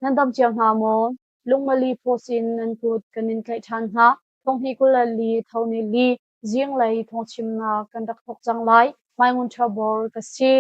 Nan dam cio hna maw? Lungmali post in nan kut kan in tlaih ṭhan hna. Thonghnih 24 tho ni li zinglei thawngchimnak kan rak thawk cang lai. Mai Ngun Ṭha Bor ka si.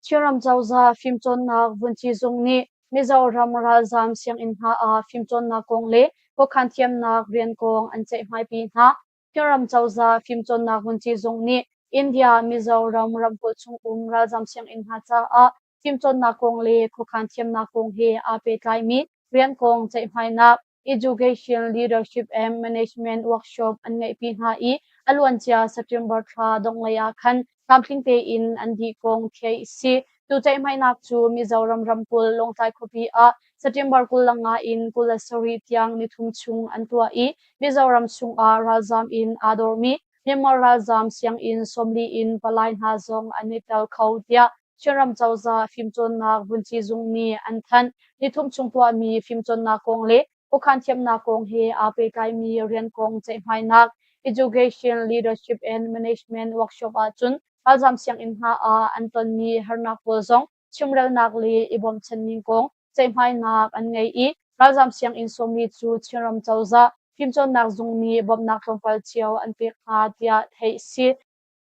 Chinram cozah fimcawnnak vunci zung nih Mizoram ralzaam sianginn hna ah fimcawnnak kong le khuakhan thiamnak rian kong an ceihmaipi hna. Chinram cozah fimcawnnak vunci zung nih India Mizoram ramkulh chungum ralzaam sianginn hna caah fimcawnnak kong le khuakhan thiamnak kong he aa pehtlaimi rian kong ceihmainak Education Leadership and Management Workshop an ngeihpi hna i a luancia September thla donghlei ah khan tlamtling tein an dih kong theih a si. Tu ceihmainak cu Mizoram ramkulh Lawngtlai khuapi ah September 25 in 27 tiang nithum chung an tuah i Mizoram chungah ralzaam in aa dormi Myanmar ralzaam sianginn 40 in palai hna zong an i tel kho tiah Chinram cozah fimcawnnak vunci zung nih an thanh. Nithum chung tuahmi fimcawnnak kong le khuakhan thiamnak kong he aa pehtlaimi rian kong ceihmainak Education Leadership and Management Workshop ahcun ralzaam sianginn hna ah an tonmi harnak pawl zong chimrelnak le i bawmchanning kong ceihmainak an ngei i ralzaam sianginn sawmmi cu Chinram cozah fimcawnnak zung nih bawmhnak tlawmpal cio an pek hna tiah theih a si.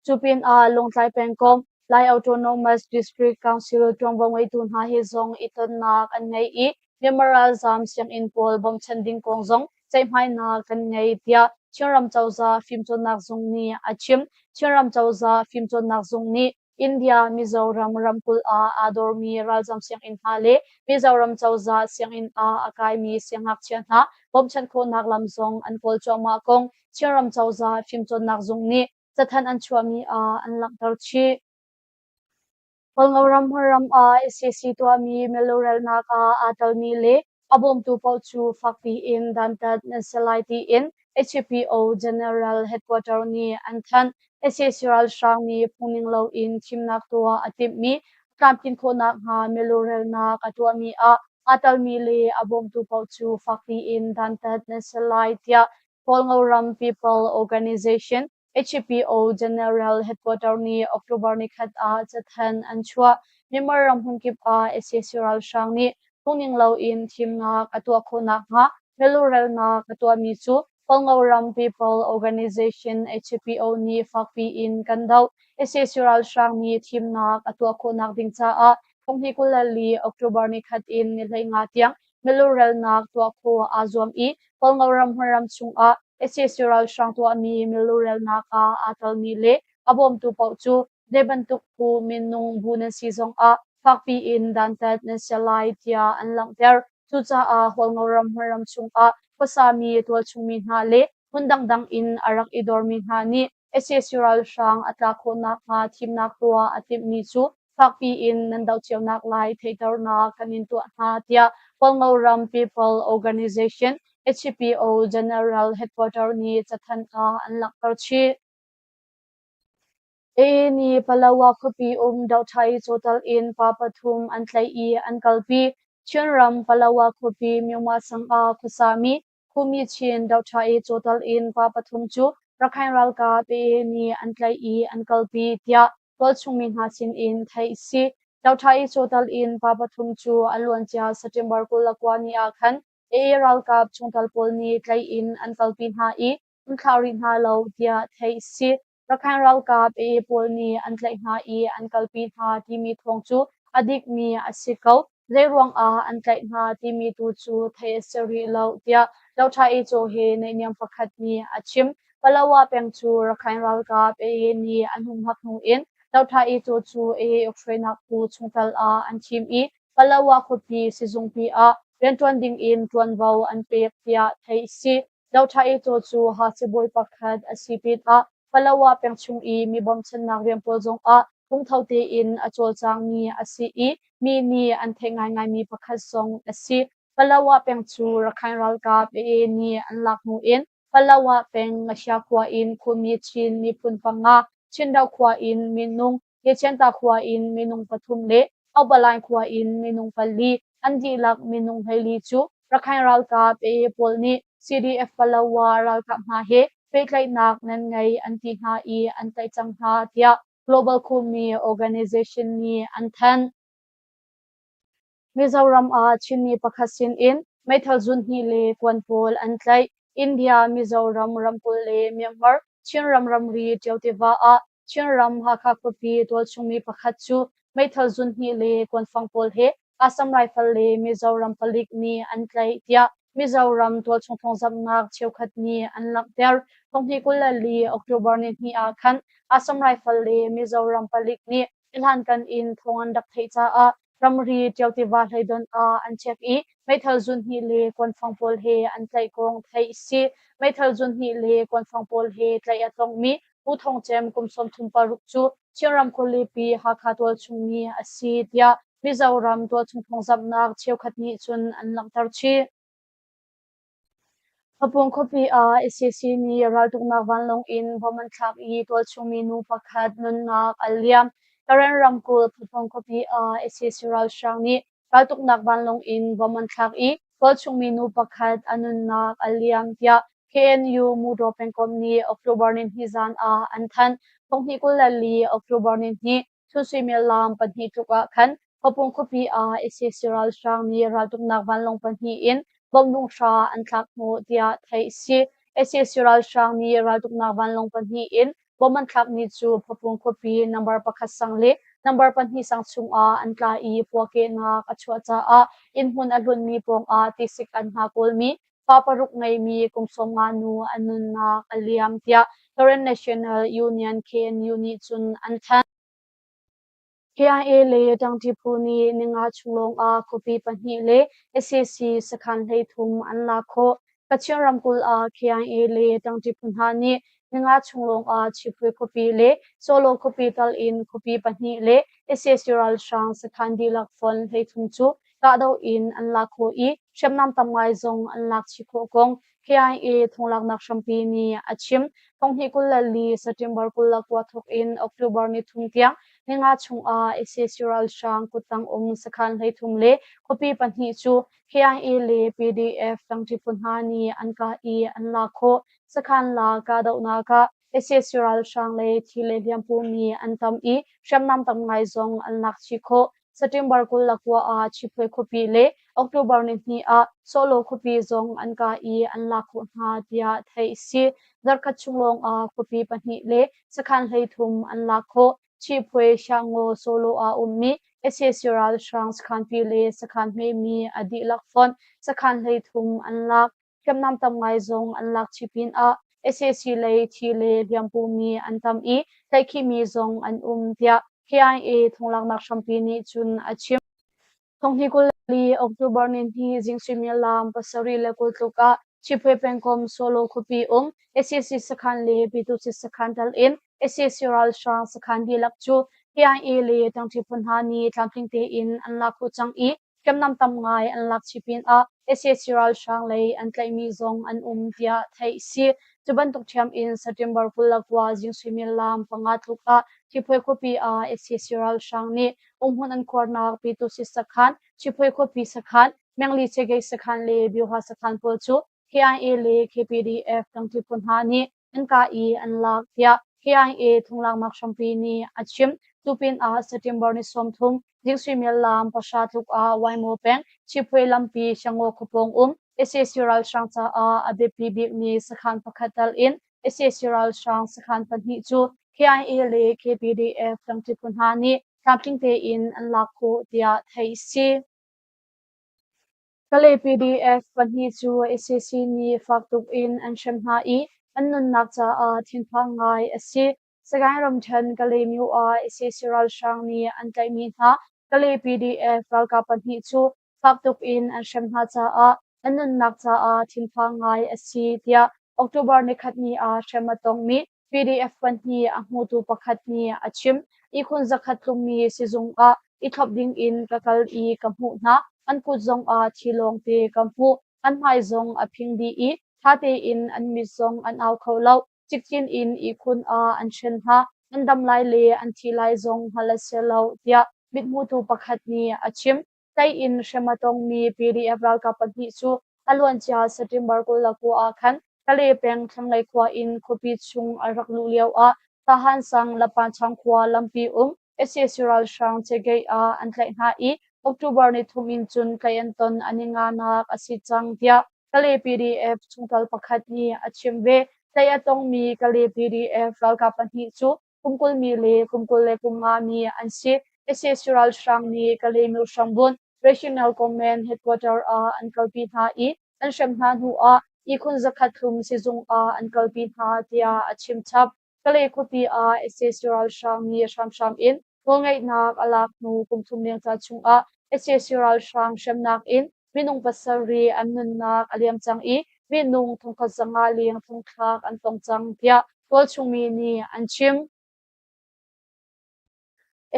Cu pinah Lawngtlai pengkomh Lai Autonomous District Council ṭuanvo ngeitu hna he zong i tonnak an ngei i Myanmar ralzaam sianginn pawl bawmchan ding kong zong ceihmainak kan ngei tiah Chinram cozah fimcawnnak zung nih a chim. Chinram cozah fimcawnnak zung nih India Mizoram ramkulh ah aa dormi ralzaam sianginn hna le Mizoram cozah sianginn ah a kaimi siangngakchia hna bawmhchanh khawhnak lam zong an kawl cuahmah kong Chinram cozah fimcawnnak zung nih cathanh an chuahmi ah an langhter chih. Kawlngoram hmunram ah sac tuahmi milurelnak ah aa telmi le a bawmtu paoh cu fakpi in dantat nan si lai tiin HPO General Headquarter nih an thanh. Sac ralhrang nih phungning loin thimnak tuah a timhmi a tlamtlin khawhnak hnga milurelnak a tuahmi ah aa telmi le a bawmtu paoh cu fakpi in dantat nan si lai tiah Kawlngoram People Organization HPO General Headquarter nih October nikhat ah cathanh an chuah. Myanmar ram hmunkip ah sac ralhrang nih phungning loin thimnak a tuah khawh nakhnga milurelnak a tuahmi cu Kawlngoram People Organization HPO nih fakpi in kan doh. Sac ralhrang nih thimnak a tuah khawhnak ding caah thonghnih 24 October nikhat in ni 15 tiang milurelnak tuah khawh aa zuam i Kawlngoram hmunram chungah sac ralhrang tuahmi milurelnak ah aa telmi le a bawmtu paoh cu zei bantuk phu minung bu nan si zongah fakpi in dantat nan si lai tiah an langhter. Cucaah Hualngoram hmunram chungah khuasami tualchungmi hna le hmun dangdang in a rak i dormi hna nih sac ralhrang a tlak khawh nakhnga thimnak tuah a timhmi cu fakpi in nan doh cionak lai theihternak kan in tuah hna tiah Hualngoram People Organization HPO General Headquarter nih cathanh ah an langhter chih. AA nih Palawa khuapi um Dohthai cawtal in pa pathum an tlaih i an kalpi. Chinram Palawa khuapi Myoma sang ah khuasami Khumi Chin Dohthai cawtal in pa pathum cu Rakhine ralkap AA nih an tlaih i an kalpi tiah tualchung mi hna sinin theih a si. Dohthai cawtal in pa pathum cu a luancia September 29 ni ah khan AA ralkap chungtel pawl nih tlaih in an kalpi hna i an thlah rih hna lo tiah theih a si. Rakhine ralkap AA pawl nih an tlaih hna i an kalpi hna timi thawng cu a dikmi a si ko. Zeiruang ah an tlaih hna timi tu cu theih a si rih lo tiah Lothai Caw he naihniam pakhat nih a chim. Palawa peng cu Rakhine ralkap AA nih an humhak hnu in Lothai Caw cu AA ukhruainak phu chungtel ah an thim i Palawa khuapi sizungpi ah rianṭuan ding in ṭuanvo an pek tiah theih a si. Lothai Caw cu ha sibawi pakhat a si pinah Palawa peng chung i mi bawmchannak rian pawl zongah lungtho tein a cawlcangmi a si i mi nih an theih ngaingaimi pakhat zong a si. Palawa peng cu Rakhine ralkap AA nih an lak hnu in Palawa peng Ngahria khua in khuami Chin miphun panga, Chindaw khua in minung, Yechianta khua in minung pathum le Aubalai khua in minung pali, an dihlak minung 14 cu Rakhine ralkap AA pawl nih CDF Palawa ralkap hna he pehtlaihnak nan ngei an ti hna i an tlaih cang hna tiah. Global Khumi Organization nih an thanh. Mizoram ah Chinmi pakhat sin in meithal zunhnih le kuan pawl an tlaih. India, Mizoram ramkulh le Myanmar Chinram ramri Ṭio tiva ah Chinram Hakha khuapi tualchungmi pakhat cu meithal zunhnih le kuanfang pawl he Assam Rifle le Mizoram palik nih an tlaih tiah Mizoram tualchung thawngzamhnak cheukhat nih an langhter. Thonghnih 24 October nihnih ah khan Assam Rifle le Mizoram palik nih i hlankan in thawng an rak theih caah ramri Ṭio tiva hleidon ah an check i meithal zunhnih le kuanfang pawl he an tlaih kong theih a si. Meithal zunhnih le kuanfang pawl he tlaih a tongmi Pu Thawng Cem kum 36 cu Chinram khualipi Hakha tualchung mi a si tiah Mizoram tualchung thawngzamhnak cheukhat nih cun an langhter chih. Phapung khuapi ah sac nih raltuknak vanlawng in bomb an thlak i tualchung minu pakhat nunnak a liam. Karen ramkulh Phapung khuapi ah sac ralhrang nih raltuknak vanlawng in bomb an thlak i tualchung minu pakhat a nunnak a liam tiah KNU Mudaw pengkomh nih October nihnih zan ah an thanh. Thonghnih 24 October nihnih chun suimilam 2 tluk ah khan Hopung khuapi ah sac ralhrang nih raltuknak vanlawng pahnih in bomb lunghra an thlak hnawh tiah theih a si. Sac ralhrang nih raltuknak vanlawng pahnih in bomb an thlakmi cu Phapung khuapi number 1 sang le number 2 sang chungah an tla i puakehnak a chuah caah innhmun a hlunmi pawngah tisik an hna kawlmi fa paruk ngeimi kum 50 nu a nunnak a liam tiah Karen National Union KNU nih cun an thanh. KIA le ṭangṭi phu nih ninga chung lawngah khuapi pahnih le sac sakhan 33 an lak khawh. Kachin ramkulh ah KIA le ṭangṭi phu hna nih ninga chung lawngah Chiphui khuapi le Solo khuapi tal in khuapi pahnih le sac ralhrang sakhan dihlak fon 33 cu kahdoh in an lak khawh i hriamnam tam ngai zong an lak chih khawh kong KIA thonglaknak hrampi nih a chim. Thonghnih 24 September 29 thawk in October ni thum tiang ninga chungah sac ralhrang kuttang um sakhan 33 le khuapi pahnih cu KIA le PDF tangṭi phu hna nih an kah i an lak khawh. Sakhan la kahdohnak ah sac ralhrang lei thi le hliampumi an tam i hriamnam tam ngai zong an lak chih khawh. September 29 ah Chiphui khuapi le October nihnih ah Solo khuapi zong an kah i an lak khawh hna tiah theih a si. Zarhkhat chung lawng ah khuapi pahnih le sakhan 33 an lak khawh. Chiphui, Hriangngaw, Solo ah ummi sac ralhrang sakhanpi le sakhan hmemi a dihlak fonh sakhan 33 an lak. Hriamnam tam ngai zong an lak chih pinah sac lei thi le hliampumi an tam i tlaihkhihmi zong an um tiah KIA thonglaknak hrampi nih cun a chim. Thonghnih 24 October nihnih zing suimilam 7:20 tluk ah Chiphui pengkomh Solo khuapi um sac sakhan le Pyituhsit sakhan tal in sac ralhrang sakhan dihlak cu KIA le ṭangṭi phu hna nih tlamtling tein an lak khawh cang i hriamnam tam ngai an lak chih pinah sac ralhrang lei an tlaihmi zong an um tiah theih a si. Cu bantuk ṭhiam in September 29 zing suimilam 5 tluk ah Thiphuai khuapi ah sac ralhrang nih umhmun an khuarnak Pyituhsit sakhan, Chiphuai khuapi sakhan, Mengli Chegei sakhan le Byuha sakhan pawl cu KIA le KPDF ṭangṭi phu hna nih an kah i an lak tiah KIA thonglaknak hrampi nih a chim. Cu pinah September ni 30 zing suimilam 9 tluk ah Waimaw peng Chiphui lampi Shangaw khuapawng um sac ralhrang caah a biapi bikmi sakhan pakhat tal in sac ralhrang sakhan pahnih cu KIA le KPDF ṭangṭi phu hna nih tlamtling tein an lak khawh tiah theih a si. Kalay PDF pahnih cu sac nih fak tuk in an hrem hna i an nunnak caah thinphang ngai a si. Sagaing ramṭhen Kalaymyo ah sac ralhrang nih an tlaihmi hna Kalay PDF ralkap pahnih cu fak tuk in an hrem hna caah an nunnak caah thinphang ngai a si tiah October nikhat ni ah hrem a tongmi PDF pahnih a hmutu pakhat nih a chim. Ihkhun 100 tlungmi sizung ah i thlop ding in ka kal i ka hmuh hna. An kut zong ah thi lawngte ka hmuh. An hmai zong a phing dih i ṭha tein an mit zong an au kho lo. Cikcin in ihkhun ah an hren hna. An dam lai le an thi lai zong hngalh a si lo, tiah mithmutu pakhat nih a chim. Tlaih in hrem a tongmi PDF ralkap pahnih cu a luancia September 29 ah khan Kalay peng thlanglei khua in khuapi chung a rak luh lioah Tahan sang Lapanchang khua lampi um sac ralhrang Cegei ah an tlaih hna i October ni thum in cun tlaih an ton an i nganak a si cang tiah Kalay PDF chungtel pakhat nih a chim ve. Tlaih a tongmi Kalay PDF ralkap pahnih cu kum 20 mi le kum 25 mi an si. Sac ralhrang nih Kalaymyo hrambunh Regional Command Headquarter ah an kalpi hna i an hrem hna hnu ah ihkhun zakhat thlum sizung ah an kalpi hna tiah a chim chap. Kalay khuapi ah sac ralhrang nih hramhram in nawlngeihnak a lak hnu kum thum leng ca chungah sac ralhrang hremnak in minung pasarih an nunnak a liam cang i minung 1500 leng thongthlak an tong cang tiah tualchung mi nih an chim.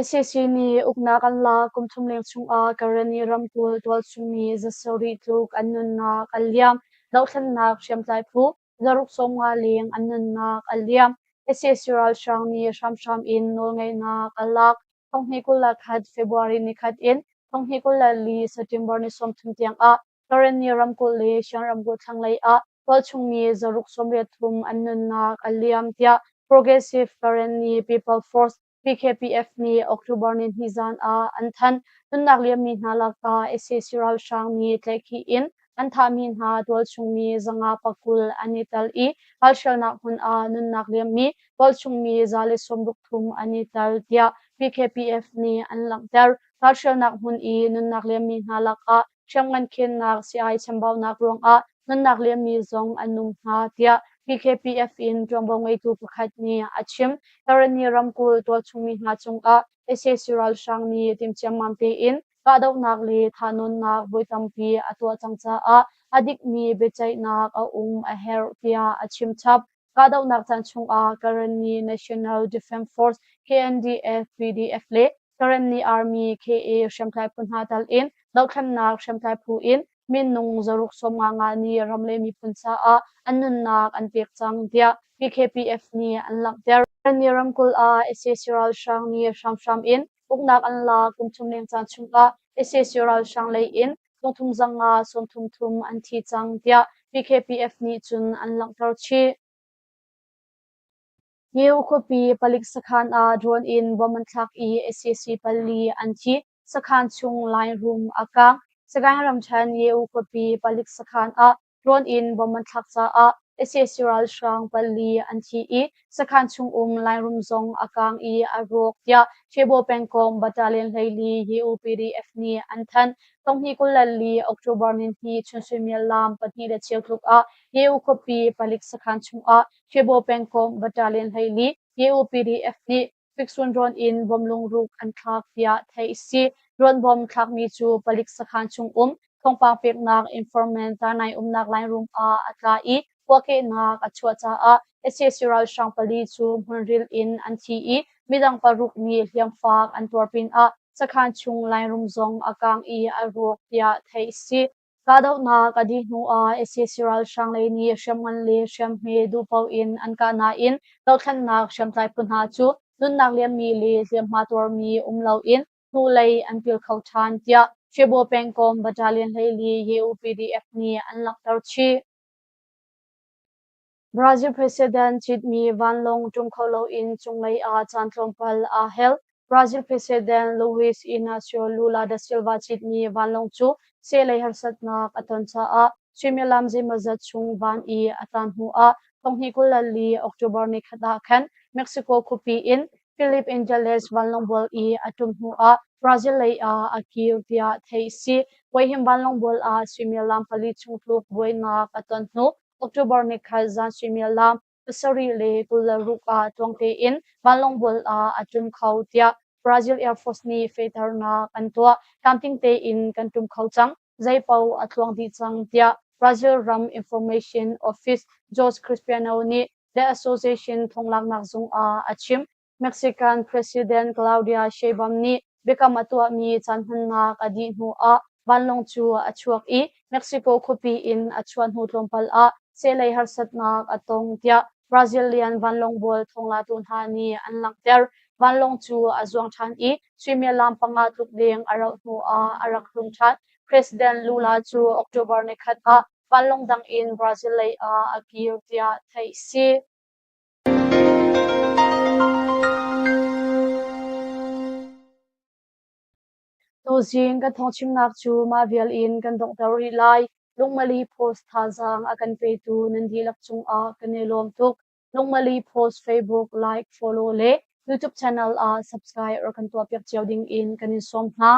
Sac nih uknak an lak kum thum leng chungah Karenni ramkulh tualchungmi zasarih tluk an nunnak a liam. Dohthlennak hriamtlai phu zaruk 50 leng an nunnak a liam. Sac ralhrang nih hramhram in nawlngeihnak a lak. 2021 February nikhat in 2024 September ni 30 tiangah Karenni ramkulh le Shan ramkulh thlanglei ah tualchungmi zaruk 83 an nunnak a liam tiah Progressive Karenni People Force PKPF nih October ni hnih zan ah an thanh. Nunnak liammi hna lakah sac ralhrang nih tlaihkhih in an thahmi hna tualchungmi 520 an i tel i ralhrialnak hmun ah nunnak liammi tualchungmi 163 an i tel tiah PKPF nih an langhter. Ralhrialnak hmun i nunnak liammi hna lakah hriamngan khennak sii-ai chambaunak ruangah nunnak liammi zong an um hna tiah PKPF in ṭuanvo ngeitu pakhat nih a chim. Karenni ramkulh tualchungmi hna cungah sac ralhrang nih timhciammam tein kahdohnak le thahnawnnak voi tampi a tuah cang caah a dikmi biaceihnak a um a herh tiah a chim chap. Kahdohnak caan chungah Karenni National Defense Force KNDF, PDF le Karenni Army KA hriamtlai phu hna tal in dohthlennak hriamtlai phu in minung zaruk 95 nih ram le miphun caah an nunnak an pek cang tiah PKPF nih an langhter. Karenni ramkulh ah sac ralhrang nih hramhram in uknak an lak kum thum leng caan chungah sac ralhrang lei in thongthum zanga 30 thum an thi cang tiah PKPF nih cun an langhter chih. Yeo khuapi palik sakhan ah drone in bomb an thlak i sac pali an thi. Sakhan chung line room a kang. Sagaing ramṭhen Yeo khuapi palik sakhan ah drone in bomb an thlak caah sac ralhrang pali an thi i sakhan chung um line room zong a kang i a rawk tiah Shebo pengkomh Battalion 14 Yeo PDF nih an thanh. 2024 October nihnih chun suimilam 2:15 tluk ah Yeo khuapi palik sakhan chungah Shebo pengkomh Battalion 14 Yeo PDF nih Fiksun rawn in bomb lungruk an thlak tiah theih a si. Rawn bomb thlakmi cu palik sakhan chung um thawngpang peknak informant Tanai umnak line room ah a tla i puahkehnak a chuah caah sac ralhrang pali cu hmunril in an thi i midang paruk nih hliamfak an tuar pinah sakhan chung line room zong a kang i a rawk tiah theih a si. Kahdohnak a dih hnuah sac ralhrang lei nih hriamngan le hriamhme duhpaoh in an kah nain dohthlennak hriamtlai phu hna cu nunnak liammi le hliamhma tuarmi um loin hnulei an pil kho ṭhan tiah Shebo pengkomh Battalion 14 YUPDF nih an langhter chih. Brazil President citmi vanlawng ṭum kho loin cunglei ah caan tlawmpal aa hel. Brazil President Luiz Inacio Lula da Silva citmi vanlawng cu sehlei harsatnak a ton caah suimilam zeimawzat chung van i a tan hnuah 2024 October nikhat ah khan Mexico khuapi in Philip Angeles vanlawngbual i a ṭum hnuah Brazil lei ah a kir tiah theih a si. Puaihim vanlawngbual ah suimilam pali chung tluk buainak a ton hnu October nikhat zan suimilam 7:26 ah tluang tein vanlawngbual ah a ṭum kho tiah Brazil Air Force nih fehternak an tuah. Tlamtling tein kan ṭum kho cang. Zeipaoh a tluang dih cang tiah Brazil ram Information Office Jorge Cristiano nih The Association thonglaknak zung ah a chim. Mexican President Claudia Sheinbaum nih biakam a tuahmi caan hmannak a dih hnuah vanlawng cu a chuak i Mexico khuapi in a chuah hnu tlawmpal ah sehlei harsatnak a tong tiah Brazilian vanlawngbual thawnglatu hna nih an langhter. Vanlawng cu a zuang ṭhan i suimilam panga tluk deng a rauh hnuah a rak tlung ṭhan. President Lula cu October nikhat ah vanlawng dang in Brazil lei ah a kir tiah theih a si. Tuzing kan thawngchimnak cu mah vial in kan donghter rih lai. Lungmali Post thazaang a kan petu nan dihlak cungah kan i lawm tuk. Lungmali Post Facebook like, follow le YouTube channel ah subscribe rak kan tuahpiak cio ding in kan in sawm hna.